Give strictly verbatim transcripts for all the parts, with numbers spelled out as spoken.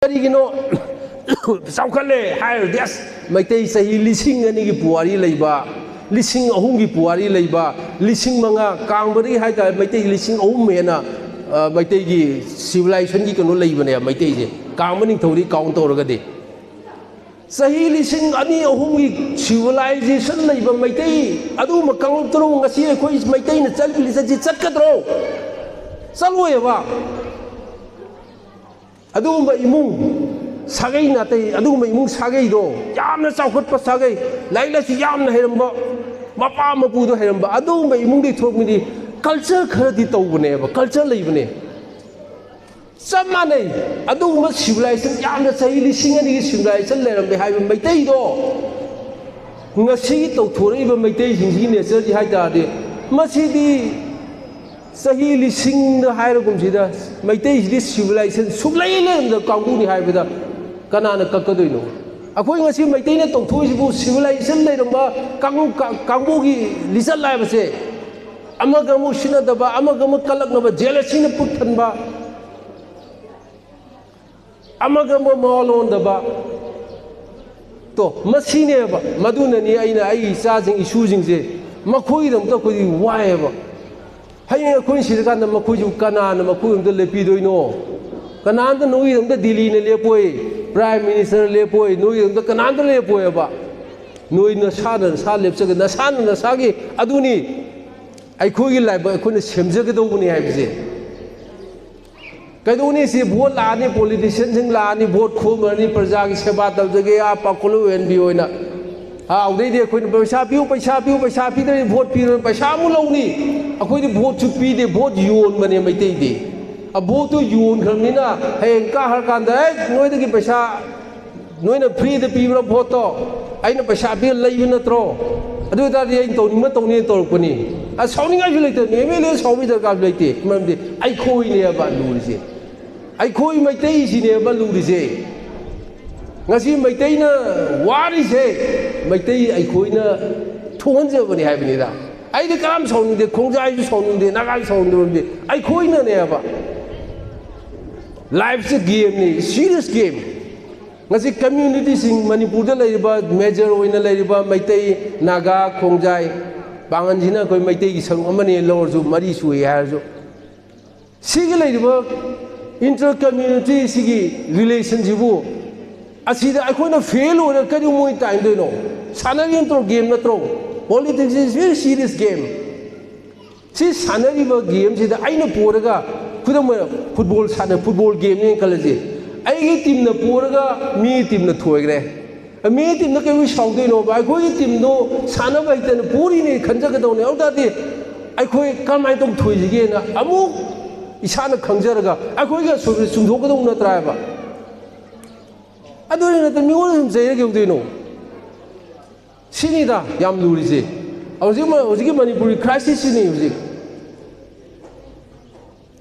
ꯀꯔꯤꯒꯤꯅꯣ? ꯆꯥꯎꯈꯠꯂꯦ ꯍꯥꯏꯔꯗꯤ, ꯑꯁ, ꯃꯩꯇꯩ ꯆꯍꯤ ꯂꯤꯁꯤꯡ ꯑꯅꯤꯒꯤ ꯄꯨꯋꯥꯔꯤ ꯂꯩꯕ, ꯂꯤꯁꯤꯡ ꯑꯍꯨꯝꯒꯤ ꯄꯨꯋꯥꯔꯤ ꯂꯩꯕ, ꯂꯤꯁꯤꯡ ꯃꯉꯥ ꯀꯥꯡꯕꯗꯒꯤ ꯍꯥꯏꯇꯥꯔꯦ, ꯃꯩꯇꯩ ꯂꯤꯁꯤꯡ ꯑꯍꯨꯝ ꯍꯦꯟꯅ, ꯑ, ꯃꯩꯇꯩꯒꯤ ꯁꯤꯚꯤꯂꯥꯏꯖꯦꯁꯟꯒꯤ ꯀꯩꯅꯣ ꯂꯩꯕꯅꯦꯕ ꯃꯩꯇꯩꯁꯦ, ꯀꯥꯡꯕ ꯅꯤꯡꯊꯧꯗꯒꯤ ꯀꯥꯎꯟ ꯇꯧꯔꯒꯗꯤ꯫ ꯆꯍꯤ ꯂꯤꯁꯤꯡ ꯑꯅꯤ ꯑꯍꯨꯝꯒꯤ ꯁꯤꯚꯤꯂꯥꯏꯖꯦꯁꯟ ꯂꯩꯕ ꯃꯩꯇꯩ ꯑꯗꯨꯒꯨꯝꯕ ꯀꯥꯡꯂꯨꯞꯇꯨꯅ ꯉꯁꯤ ꯑꯩꯈꯣꯏ ꯃꯩꯇꯩꯅ ꯆꯠꯂꯤ ꯂꯤꯆꯠꯁꯤ ꯆꯠꯀꯗ꯭ꯔꯣ? ꯆꯠꯂꯣꯏꯕ꯫ ꯑꯗꯨꯒꯨꯝꯕ ꯏꯃꯨꯡ, ꯁꯥꯒꯩ ꯅꯥꯇꯩ, ꯑꯗꯨꯒꯨꯝꯕ ꯏꯃꯨꯡ ꯁꯥꯒꯩꯗꯣ, ꯌꯥꯝꯅ ꯆꯥꯎꯈꯠꯄ ꯁꯥꯒꯩ, ꯂꯥꯏꯔꯤꯛ ꯂꯥꯏꯁꯨ ꯌꯥꯝꯅ ꯍꯩꯔꯝꯕ, ꯃꯄꯥ ꯃꯄꯨꯗꯣ ꯍꯩꯔꯝꯕ, ꯑꯗꯨꯒꯨꯝꯕ ꯏꯃꯨꯡꯗꯒꯤ ꯊꯣꯛꯂꯛꯄ ꯃꯤꯗꯤ ꯀꯜꯆꯔ ꯈꯔꯗꯤ ꯇꯧꯕꯅꯦꯕ, ꯀꯜꯆꯔ ꯂꯩꯕꯅꯦ꯫ ꯆꯞ ꯃꯥꯟꯅꯩ꯫ ꯑꯗꯨꯒꯨꯝꯕ ꯁꯤꯚꯤꯂꯥꯏꯖꯦꯁꯟ, ꯌꯥꯝꯅ ꯆꯍꯤ ꯂꯤꯁꯤꯡ ꯑꯅꯤꯒꯤ ꯁꯤꯚꯤꯂꯥꯏꯖꯦꯁꯟ ꯂꯩꯔꯝꯃꯦ ꯍꯥꯏꯕ ꯃꯩꯇꯩꯗꯣ ꯉꯁꯤꯒꯤ ꯇꯧꯊꯣꯔꯛꯏꯕ ꯃꯩꯇꯩꯁꯤꯡꯁꯤꯒꯤ ꯅꯦꯆꯔꯁꯤ ꯍꯥꯏ ꯇꯥꯔꯗꯤ, ꯃꯁꯤꯗꯤ ꯆꯍꯤ ꯂꯤꯁꯤꯡꯗ ꯍꯥꯏꯔꯒꯨꯝꯁꯤꯗ, ꯃꯩꯇꯩꯁꯤꯗꯤ ꯁꯤꯚꯤꯂꯥꯏꯖꯦꯁꯟ ꯁꯨꯛꯂꯩ ꯂꯩꯔꯝꯗꯕ ꯀꯥꯡꯕꯨꯅꯤ ꯍꯥꯏꯕꯗ ꯀꯅꯥꯅ ꯀꯛꯀꯗꯣꯏꯅꯣ? ꯑꯩꯈꯣꯏ ꯉꯁꯤ ꯃꯩꯇꯩꯅ ꯇꯧꯊꯣꯛꯏꯁꯤꯕꯨ ꯁꯤꯚꯤꯂꯥꯏꯖꯦꯁꯟ ꯂꯩꯔꯝꯕ ꯀꯥꯡꯕꯨ, ꯀꯥ-, ꯀꯥꯡꯕꯨꯒꯤ ꯂꯤꯆꯠ ꯍꯥꯏꯕꯁꯦ, ꯑꯃꯒ ꯑꯃꯨꯛ ꯁꯤꯟꯅꯗꯕ, ꯑꯃꯒ ꯑꯃꯨꯛ ꯀꯜꯂꯛꯅꯕ, ꯖꯦꯂꯁꯤꯅ ꯄꯨꯛ ꯊꯟꯕ, ꯑꯃꯒ ꯑꯃꯒ ꯃꯋꯥ ꯂꯧꯅꯗꯕ꯫ ꯇꯣ, ꯃꯁꯤꯅꯦꯕ꯫ ꯃꯗꯨꯅꯅꯤ ꯑꯩꯅ ꯑꯩꯒꯤ ꯏꯆꯥꯁꯤꯡ, ꯏꯁꯨꯁꯤꯡꯁꯦ, ꯃꯈꯣꯏꯒꯤꯗꯃꯛꯇ ꯑꯩꯈꯣꯏꯗꯤ ꯋꯥꯏꯑꯦꯕ꯫ ꯍꯌꯦꯡ ꯑꯩꯈꯣꯏꯅ ꯁꯤꯔꯀꯥꯟꯗ ꯃꯈꯣꯏꯁꯨ ꯀꯅꯥꯅ ꯃꯈꯣꯏꯒꯤꯗꯃꯛꯇ ꯂꯦꯞꯄꯤꯗꯣꯏꯅꯣ? ꯀꯅꯥꯝꯇ ꯅꯣꯏꯒꯤꯗꯃꯛꯇ ꯗꯤꯜꯂꯤꯅ ꯂꯦꯞꯄꯣꯏ, ꯄ꯭ꯔꯥꯏꯝ ꯃꯤꯅꯤꯁꯇꯔꯅ ꯂꯦꯞꯄꯣꯏ, ꯅꯣꯏꯒꯤꯗꯃꯛꯇ ꯀꯅꯥꯝꯇ ꯂꯦꯞꯄꯣꯏꯕ꯫ ꯅꯣꯏ ꯅꯁꯥꯅ ꯅꯁꯥ ꯂꯦꯞꯆꯒ-, ꯅꯁꯥꯅ ꯅꯁꯥꯒꯤ, ꯑꯗꯨꯅꯤ ꯑꯩꯈꯣꯏꯒꯤ ꯂꯥꯏꯕꯛ ꯑꯩꯈꯣꯏꯅ ꯁꯦꯝꯖꯒꯗꯧꯕꯅꯤ ꯍꯥꯏꯕꯁꯦ꯫ ꯀꯩꯗꯧꯅꯤ? ꯁꯤ ꯚꯣꯠ ꯂꯥꯛꯑꯅꯤ, ꯄꯣꯂꯤꯇꯤꯁꯤꯌꯟꯁꯤꯡ ꯂꯥꯛꯑꯅꯤ, ꯚꯣꯠ ꯈꯣꯝꯃꯅꯤ, ꯄ꯭ꯔꯖꯥꯒꯤ ꯁꯦꯕꯥ ꯇꯧꯖꯒꯦ, ꯑꯥ ꯄꯥꯡꯈꯣꯜ ꯑꯣꯏꯍꯟꯕꯤ ꯑꯣꯏꯅ꯫ ꯑꯥ, ꯑꯗꯨꯗꯩꯗꯤ ꯑꯩꯈꯣꯏꯅ ꯄꯩꯁꯥ ꯄꯤꯌꯨ, ꯄꯩꯁꯥ ꯄꯤꯌꯨ, ꯄꯩꯁꯥ ꯄꯤꯗ꯭ꯔꯗꯤ ꯚꯣꯠ ꯄꯤꯔꯣꯏ, ꯄꯩꯁꯥ ꯑꯃꯨꯛ ꯂꯧꯅꯤ꯫ ꯑꯩꯈꯣꯏꯗꯤ ꯚꯣꯠꯁꯨ ꯄꯤꯗꯦ, ꯚꯣꯠ ꯌꯣꯟꯕꯅꯦ ꯃꯩꯇꯩꯗꯤ꯫ ꯑ, ꯚꯣꯠꯇꯨ ꯌꯣꯟꯈ꯭ꯔꯕꯅꯤꯅ ꯍꯌꯦꯡ ꯀꯥꯈ꯭ꯔꯀꯥꯟꯗ, "ꯑꯦ, ꯅꯣꯏꯗꯒꯤ ꯄꯩꯁꯥ ꯅꯣꯏꯅ ꯐ꯭ꯔꯤꯗ ꯄꯤꯕ꯭ꯔꯥ ꯚꯣꯠꯇꯣ? ꯑꯩꯅ ꯄꯩꯁꯥ ꯄꯤꯔ ꯂꯩꯕ ꯅꯠꯇ꯭ꯔꯣ? ꯑꯗꯨ ꯑꯣꯏꯇꯥꯔꯗꯤ ꯑꯩꯅ ꯇꯧꯅꯤꯡꯕ ꯇꯧꯅꯤ" ꯇꯧꯔꯛꯄꯅꯤ꯫ ꯑ, ꯁꯥꯎꯅꯤꯡꯉꯥꯏꯁꯨ ꯂꯩꯇꯕꯅꯤ, ꯑꯦꯝ ꯑꯦꯜ ꯑꯦ ꯁꯥꯎꯕꯒꯤ ꯗꯔꯀꯥꯔꯁꯨ ꯂꯩꯇꯦ꯫ ꯃꯔꯝꯗꯤ ꯑꯩꯈꯣꯏꯅꯦꯕ ꯂꯨꯔꯤꯁꯦ, ꯑꯩꯈꯣꯏ ꯃꯩꯇꯩꯁꯤꯅꯦꯕ ꯂꯨꯔꯤꯁꯦ꯫ ꯉꯁꯤ ꯃꯩꯇꯩꯅ ꯋꯥꯔꯤꯁꯦ ꯃꯩꯇꯩ ꯑꯩꯈꯣꯏꯅ ꯊꯣꯛꯍꯟꯖꯕꯅꯤ ꯍꯥꯏꯕꯅꯤꯗ꯫ ꯑꯩꯗꯤ ꯀꯅꯥꯝ ꯁꯥꯎꯅꯤꯡꯗꯦ, ꯈꯣꯡꯖꯥꯏꯁꯨ ꯁꯥꯎꯅꯤꯡꯗꯦ, ꯅꯥꯒꯥꯁꯨ ꯁꯥꯎꯅꯤꯡꯗꯦ, ꯃꯔꯝꯗꯤ ꯑꯩꯈꯣꯏꯅꯅꯦꯕ꯫ Lifeꯁꯦ gameꯅꯤ, serious game꯫ ꯉꯁꯤ communityꯁꯤꯡ, ꯃꯅꯤꯄꯨꯔꯗ ꯂꯩꯔꯤꯕ major ꯑꯣꯏꯅ ꯂꯩꯔꯤꯕ ꯃꯩꯇꯩ, ꯅꯥꯒꯥ, ꯈꯣꯡꯖꯥꯏ, ꯄꯥꯉꯟꯁꯤꯅ ꯑꯩꯈꯣꯏ ꯃꯩꯇꯩꯒꯤ ꯁꯔꯨꯛ ꯑꯃꯅꯤ ꯂꯧꯔꯁꯨ, ꯃꯔꯤ ꯁꯨꯏ ꯍꯥꯏꯔꯁꯨ, ꯁꯤꯒꯤ ꯂꯩꯔꯤꯕ inter community ꯁꯤꯒꯤ relationꯁꯤꯕꯨ, ꯑꯁꯤꯗ ꯑꯩꯈꯣꯏꯅ fail ꯑꯣꯏꯔ ꯀꯔꯤ ꯃꯣꯏ ꯇꯥꯏꯅꯗꯣꯏꯅꯣ? ꯁꯥꯟꯅꯔꯤ ꯅꯠꯇ꯭ꯔꯣ? Game ꯅꯠꯇ꯭ꯔꯣ? Politics is very serious game꯫ ꯁꯤ ꯁꯥꯟꯅꯔꯤꯕ gameꯁꯤꯗ ꯑꯩꯅ ꯄꯣꯔꯒ, ꯈꯨꯗꯝ ꯑꯣꯏꯅ football ꯁꯥꯟꯅ, football gameꯅꯦꯅ ꯈꯜꯂꯁꯤ, ꯑꯩꯒꯤ teamꯅ ꯄꯣꯔꯒ ꯃꯤꯒꯤ teamꯅ ꯊꯣꯏꯈ꯭ꯔꯦ꯫ ꯃꯤꯒꯤ teamꯗ ꯀꯩꯗꯧꯕꯩ ꯁꯥꯎꯗꯣꯏꯅꯣꯕ? ꯑꯩꯈꯣꯏꯒꯤ teamꯗꯣ ꯁꯥꯟꯅꯕ ꯍꯩꯇꯅ ꯄꯣꯔꯤꯅꯦ ꯈꯟꯖꯒꯗꯧꯅꯦ꯫ ꯑꯗꯨ ꯇꯥꯔꯗꯤ ꯑꯩꯈꯣꯏ ꯀꯔꯝꯍꯥꯏꯅ ꯇꯧ ꯊꯣꯏꯁꯤꯒꯦꯅ ꯑꯃꯨꯛ ꯏꯁꯥꯅ ꯈꯪꯖꯔꯒ ꯑꯩꯈꯣꯏꯒꯤ ꯑꯁꯣꯏꯕꯁꯦ ꯆꯨꯝꯊꯣꯛꯀꯗꯧ ꯅꯠꯇ꯭ꯔꯥ ꯍꯥꯏꯕ? ꯑꯗꯨ ꯅꯠꯇꯅ ꯃꯤꯉꯣꯟꯗ ꯁꯨꯝ ꯆꯩꯔ ꯀꯩꯗꯧꯗꯣꯏꯅꯣ? ꯁꯤꯅꯤꯗ ꯌꯥꯝ ꯂꯨꯔꯤꯁꯦ꯫ ꯍꯧꯖꯤꯛ ꯃ-, ꯍꯧꯖꯤꯛꯀꯤ ꯃꯅꯤꯄꯨꯔꯒꯤ crisis ꯁꯤꯅꯤ ꯍꯧꯖꯤꯛ꯫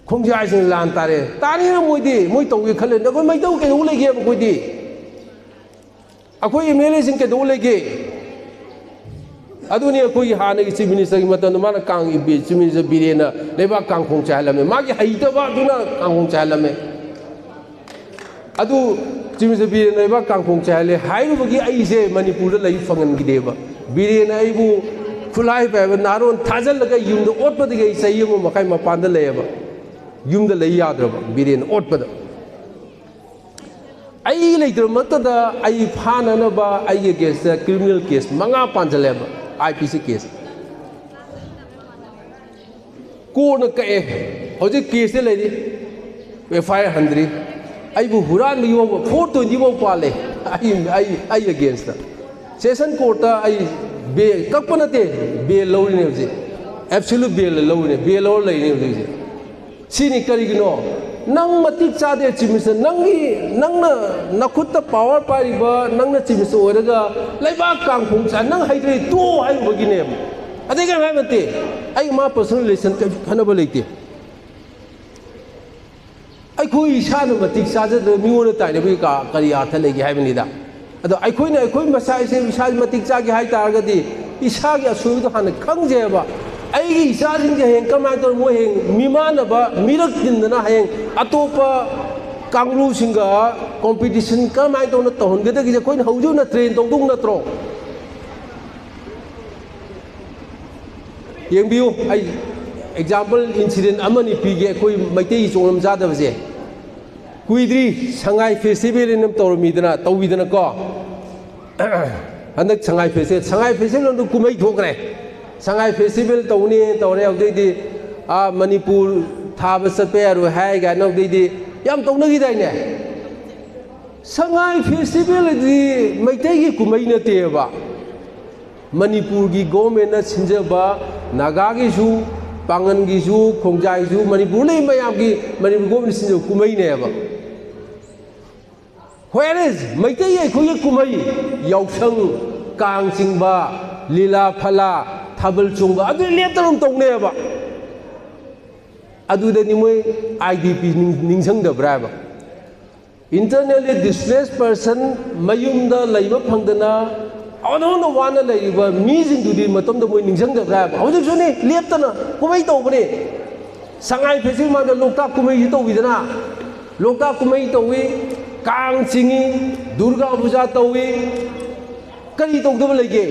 ꯈꯣꯡꯖꯥꯏꯁꯤꯡ ꯂꯥꯟ ꯇꯥꯔꯦ꯫ ꯇꯥꯅꯤꯡꯉ ꯃꯣꯏꯗꯤ, ꯃꯣꯏ ꯇꯧꯒꯦ ꯈꯜꯂꯦ꯫ ꯑꯩꯈꯣꯏ ꯃꯩꯇꯩ ꯀꯩꯗꯧ ꯂꯩꯒꯦꯕ ꯑꯩꯈꯣꯏꯗꯤ? ꯑꯩꯈꯣꯏ MLAꯁꯤꯡ ꯀꯩꯗꯧ ꯂꯩꯒꯦ? ꯑꯗꯨꯅꯤ ꯑꯩꯈꯣꯏꯒꯤ ꯍꯥꯟꯅꯒꯤ Chief Ministerꯒꯤ ꯃꯇꯝꯗ ꯃꯥꯅ ꯀꯥꯡ-, Chief Minister ꯕꯤꯔꯦꯟꯅ ꯂꯩꯕꯥꯛ ꯀꯥꯡꯈꯣꯡ ꯆꯥꯏꯍꯜꯂꯝꯃꯦ꯫ ꯃꯥꯒꯤ ꯍꯩꯇꯕ ꯑꯗꯨꯅ ꯀꯥꯡꯈꯣꯡ ꯆꯥꯏꯍꯜꯂꯝꯃꯦ꯫ ꯑꯗꯨ Chief Minister ꯕꯤꯔꯦꯟꯅ ꯂꯩꯕꯥꯛ ꯀꯥꯡꯈꯣꯡ ꯆꯥꯏꯍꯜꯂꯦ ꯍꯥꯏꯔꯨꯕꯒꯤ ꯑꯩꯁꯦ ꯃꯅꯤꯄꯨꯔꯗ ꯂꯩ ꯐꯪꯍꯟꯈꯤꯗꯦꯕ꯫ ꯕꯤꯔꯦꯟꯅ ꯑꯩꯕꯨ ꯈꯨꯠꯂꯥꯏ ꯄꯥꯏꯕ ꯅꯥꯔꯣꯟ ꯊꯥꯖꯤꯜꯂꯒ ꯌꯨꯝꯗ ꯑꯣꯠꯄꯗꯒꯤ ꯑꯩ ꯆꯍꯤ ꯑꯃ ꯃꯈꯥꯏ ꯃꯄꯥꯟꯗ ꯂꯩꯌꯦꯕ꯫ ꯌꯨꯝꯗ ꯂꯩ ꯌꯥꯗ꯭ꯔꯕ ꯕꯤꯔꯦꯟ ꯑꯣꯠꯄꯗ꯫ ꯑꯩ ꯂꯩꯇ꯭ꯔꯃꯛꯇꯗ ꯑꯩ ꯐꯥꯅꯅꯕ ꯑꯩꯒꯤ againstꯇ criminal case ꯃꯉꯥ ꯄꯥꯟꯁꯤꯜꯂꯦꯕ, IPC case꯫ Courtꯅ ꯀꯛꯑꯦ, ꯍꯧꯖꯤꯛ caseꯇ ꯂꯩꯔꯤ, FIR ꯍꯟꯗ꯭ꯔꯤ꯫ ꯑꯩꯕꯨ ꯍꯨꯔꯥꯟꯕꯒꯤ ꯐꯥꯎꯕ four twenty ꯐꯥꯎ ꯄꯥꯜꯂꯦ ꯑꯩ, ꯑꯩ, ꯑꯩ againstꯇ꯫ Session Courtꯇ ꯑꯩ bail ꯀꯛꯄ ꯅꯠꯇꯦ, bail ꯂꯧꯔꯤꯅꯦ ꯍꯧꯖꯤꯛ, absolute bail ꯂꯧꯔꯤꯅꯦ, bail ꯂꯧꯔ ꯂꯩꯔꯤꯅꯦ ꯍꯧꯖꯤꯛ ꯍꯧꯖꯤꯛ꯫ ꯁꯤꯅꯤ꯫ ꯀꯔꯤꯒꯤꯅꯣ? ꯅꯪ ꯃꯇꯤꯛ ꯆꯥꯗꯦ Chief Minister꯫ ꯅꯪꯒꯤ, ꯅꯪꯅ ꯅꯈꯨꯠꯇ power ꯄꯥꯏꯔꯤꯕ, ꯅꯪꯅ Chief Minister ꯑꯣꯏꯔꯒ ꯂꯩꯕꯥꯛ ꯀꯥꯡꯈꯣꯡ ꯆꯥꯏ, ꯅꯪ ꯍꯩꯇ꯭ꯔꯗꯤ ꯇꯣꯛꯑꯣ ꯍꯥꯏꯔꯨꯕꯒꯤꯅꯦꯕ꯫ ꯑꯇꯩ ꯀꯔꯤꯝ ꯍꯥꯏꯕ ꯅꯠꯇꯦ꯫ ꯑꯩ ꯃꯥ personal relation ꯀꯔꯤꯁꯨ ꯈꯟꯅꯕ ꯂꯩꯇꯦ꯫ ꯑꯩꯈꯣꯏ ꯏꯁꯥꯅ ꯃꯇꯤꯛ ꯆꯥꯖꯗ꯭ꯔꯒ ꯃꯤꯉꯣꯟꯗ ꯇꯥꯏꯅꯕꯒꯤ ꯀꯥ-, ꯀꯔꯤ ꯑꯥꯔꯊ ꯂꯩꯒꯦ ꯍꯥꯏꯕꯅꯤꯗ꯫ ꯑꯗꯣ ꯑꯩꯈꯣꯏꯅ ꯑꯩꯈꯣꯏ ꯃꯁꯥ ꯏꯁꯥ, ꯏꯁꯥꯒꯤ ꯃꯇꯤꯛ ꯆꯥꯒꯦ ꯍꯥꯏ ꯇꯥꯔꯒꯗꯤ ꯏꯁꯥꯒꯤ ꯑꯁꯣꯏꯕꯗꯣ ꯍꯥꯟꯅ ꯈꯪꯖꯩꯑꯕ꯫ ꯑꯩꯒꯤ ꯏꯆꯥꯁꯤꯡꯁꯦ ꯍꯌꯦꯡ ꯀꯃꯥꯏꯅ ꯇꯧꯔ ꯃꯣꯏ ꯍꯌꯦꯡ ꯃꯤꯃꯥꯟꯅꯕ, ꯃꯤꯔꯛ ꯇꯤꯟꯗꯅ ꯍꯌꯦꯡ ꯑꯇꯣꯞꯄ ꯀꯥꯡꯕꯨꯁꯤꯡꯒ ꯀꯣꯝꯄꯤꯇꯤꯁꯟ ꯀꯔꯝꯍꯥꯏꯅ ꯇꯧꯅ ꯇꯧꯍꯟꯒꯗꯒꯦꯁꯦ ꯑꯩꯈꯣꯏꯅ ꯍꯧꯖꯤꯛ ꯍꯧꯅ ꯇ꯭ꯔꯦꯟ ꯇꯧꯗꯧ ꯅꯠꯇ꯭ꯔꯣ? ꯌꯦꯡꯕꯤꯌꯨ, ꯑꯩ ꯑꯦꯛꯖꯥꯝꯄꯜ ꯏꯟꯁꯤꯗꯦꯟ ꯑꯃꯅꯤ ꯄꯤꯒꯦ꯫ ꯑꯩꯈꯣꯏ ꯃꯩꯇꯩꯒꯤ ꯆꯣꯡꯂꯝ ꯆꯥꯗꯕꯁꯦ ꯀꯨꯏꯗ꯭ꯔꯤ, ꯁꯉꯥꯏ ꯐꯦꯁꯇꯤꯚꯦꯜ ꯑꯅ ꯇꯧꯔꯝꯃꯤꯗꯅ, ꯇꯧꯕꯤꯗꯅꯀꯣ꯫ ꯍꯟꯗꯛ ꯁꯉꯥꯏ ꯐꯦꯁꯇꯤꯚꯦꯜ, ꯁꯉꯥꯏ ꯐꯦꯁꯇꯤꯚꯦꯜ ꯑꯗꯨ ꯀꯨꯝꯍꯩ ꯊꯣꯛꯈ꯭ꯔꯦ꯫ ꯁꯉꯥꯏ ꯐꯦꯁꯇꯤꯚꯦꯜ ꯇꯧꯅꯤ ꯇꯧꯔꯦ, ꯑꯗꯨꯗꯩꯗꯤ ꯑꯥ ꯃꯅꯤꯄꯨꯔ ꯊꯥꯕ ꯆꯠꯄ ꯌꯥꯔꯣꯏ ꯍꯥꯏ ꯀꯥꯏꯅ ꯑꯗꯨꯗꯩꯗꯤ ꯌꯥꯝ ꯇꯧꯅꯈꯤꯗꯥꯏꯅꯦ? ꯁꯉꯥꯏ ꯐꯦꯁꯇꯤꯚꯦꯜ ꯑꯗꯤ ꯃꯩꯇꯩꯒꯤ ꯀꯨꯝꯍꯩ ꯅꯠꯇꯦꯕ꯫ ꯃꯅꯤꯄꯨꯔꯒꯤ ꯒꯣꯔꯃꯦꯟꯅ ꯁꯤꯟꯖꯕ, ꯅꯥꯒꯥꯒꯤꯁꯨ, ꯄꯥꯡꯒꯟꯒꯤꯁꯨ, ꯈꯣꯡꯖꯥꯏꯁꯨ, ꯃꯅꯤꯄꯨꯔ ꯂꯩ ꯃꯌꯥꯝꯒꯤ ꯃꯅꯤꯄꯨꯔ ꯒꯣꯔꯃꯦꯟꯅ ꯁꯤꯟꯖꯕ ꯀꯨꯝꯍꯩꯅꯦꯕ꯫ Whereas ꯃꯩꯇꯩ ꯑꯩꯈꯣꯏꯒꯤ ꯀꯨꯝꯍꯩ, ꯌꯥꯎꯁꯪ, ꯀꯥꯡ ꯆꯤꯡꯕ, ꯂꯤꯂꯥ ꯐꯂꯥ, ꯊꯥꯕꯜ ꯆꯣꯡꯕ, ꯑꯗꯨ ꯂꯦꯞꯇꯅ ꯑꯗꯨꯝ ꯇꯧꯅꯩꯑꯕ꯫ ꯑꯗꯨꯗꯗꯤ ꯃꯣꯏ ꯑꯥꯏ ꯗꯤ ꯄꯤ ꯅꯤꯡ-, ꯅꯤꯡꯁꯤꯡꯗꯕ꯭ꯔꯥ ꯍꯥꯏꯕ? Internally displaced person, ꯃꯌꯨꯝꯗ ꯂꯩꯕ ꯐꯪꯗꯅ ꯑꯣꯟꯊꯣꯛꯅ ꯋꯥꯅ ꯂꯩꯔꯤꯕ ꯃꯤꯁꯤꯡꯗꯨꯗꯤ ꯃꯇꯝꯗ ꯃꯣꯏ ꯅꯤꯡꯁꯤꯡꯗꯕ꯭ꯔꯥ ꯍꯥꯏꯕ? ꯍꯧꯖꯤꯛꯁꯨꯅꯤ ꯂꯦꯞꯇꯅ ꯀꯨꯝꯍꯩ ꯇꯧꯕꯅꯤ꯫ ꯁꯉꯥꯏ ꯐꯦꯁꯇꯤꯚꯦꯜ ꯃꯥꯡꯗ ꯂꯣꯛꯇꯥꯛ ꯀꯨꯝꯍꯩꯁꯤ ꯇꯧꯕꯤꯗꯅ, ꯂꯣꯛꯇꯥꯛ ꯀꯨꯝꯍꯩ ꯇꯧꯏ, ꯀꯥꯡ ꯆꯤꯡꯏ, ꯗꯨꯔꯒꯥ ꯄꯨꯖꯥ ꯇꯧꯏ, ꯀꯔꯤ ꯇꯧꯗꯕ ꯂꯩꯒꯦ?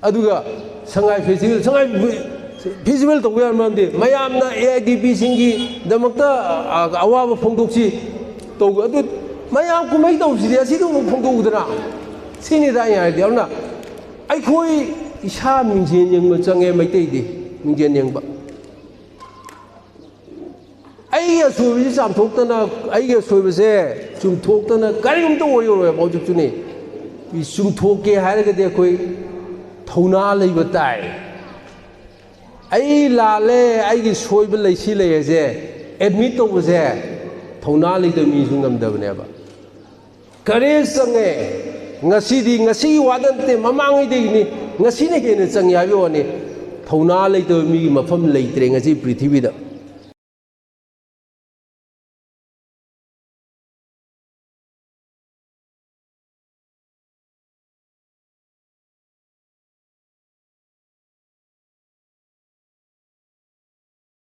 ꯑꯗꯨꯒ ꯁꯉꯥꯏ ꯐꯦꯁꯇꯤꯚꯦꯜ, ꯁꯉꯥꯏ ꯐꯦꯁꯇꯤꯚꯦꯜ ꯇꯧꯕ ꯌꯥꯕ ꯃꯔꯝꯗꯤ ꯃꯌꯥꯝꯅ ꯑꯦ ꯑꯥꯏ ꯗꯤ ꯄꯤꯁꯤꯡꯒꯤꯗꯃꯛꯇ ꯑꯋꯥꯕ ꯐꯣꯡꯗꯣꯛꯁꯤ ꯇꯧꯕ꯫ ꯑꯗꯨ ꯃꯌꯥꯝ ꯀꯨꯝꯍꯩ ꯇꯧꯁꯤꯗꯤ ꯑꯁꯤꯗ ꯑꯃꯨꯛ ꯐꯣꯡꯗꯣꯛꯎꯗꯅ, ꯁꯤꯅꯤꯗ ꯑꯩꯅ ꯍꯥꯏꯗꯤ꯫ ꯑꯗꯨꯅ ꯑꯩꯈꯣꯏ ꯏꯁꯥ ꯃꯤꯡꯖꯦꯜ ꯌꯦꯡꯕ ꯆꯪꯉꯦ, ꯃꯩꯇꯩꯗꯤ ꯃꯤꯡꯖꯦꯜ ꯌꯦꯡꯕ꯫ ꯑꯩꯒꯤ ꯑꯁꯣꯏꯕꯁꯤ ꯆꯥꯝꯊꯣꯛꯇꯅ, ꯑꯩꯒꯤ ꯑꯁꯣꯏꯕꯁꯦ ꯆꯨꯝꯊꯣꯛꯇꯅ ꯀꯔꯤꯒꯨꯝꯇ ꯑꯣꯏꯔꯔꯣꯏꯕ꯫ ꯍꯧꯖꯤꯛꯁꯨꯅꯤ, ꯆꯨꯝꯊꯣꯛꯀꯦ ꯍꯥꯏꯔꯒꯗꯤ ꯑꯩꯈꯣꯏ ꯊꯧꯅꯥ ꯂꯩꯕ ꯇꯥꯏ꯫ ꯑꯩ ꯂꯥꯜꯂꯦ, ꯑꯩꯒꯤ ꯁꯣꯏꯕ ꯂꯩ, ꯁꯤ ꯂꯩ ꯍꯥꯏꯁꯦ ꯑꯦꯗꯃꯤꯠ ꯇꯧꯕꯁꯦ ꯊꯧꯅꯥ ꯂꯩꯇꯕ ꯃꯤꯁꯨ ꯉꯝꯗꯕꯅꯦꯕ꯫ ꯀꯔꯦꯖ ꯆꯪꯉꯦ꯫ ꯉꯁꯤꯗꯤ, ꯉꯁꯤꯒꯤ ꯋꯥꯗ ꯅꯠꯇꯦ, ꯃꯃꯥꯡꯉꯩꯗꯒꯤꯅꯤ, ꯉꯁꯤꯅ ꯍꯦꯟꯅ ꯆꯪꯉꯤ ꯍꯥꯏꯕꯒꯤ ꯋꯥꯅꯤ꯫ ꯊꯧꯅꯥ ꯂꯩꯇꯕ ꯃꯤꯒꯤ ꯃꯐꯝ ꯂꯩꯇ꯭ꯔꯦ ꯉꯁꯤ ꯄ꯭ꯔꯤꯊꯤꯕꯤꯗ꯫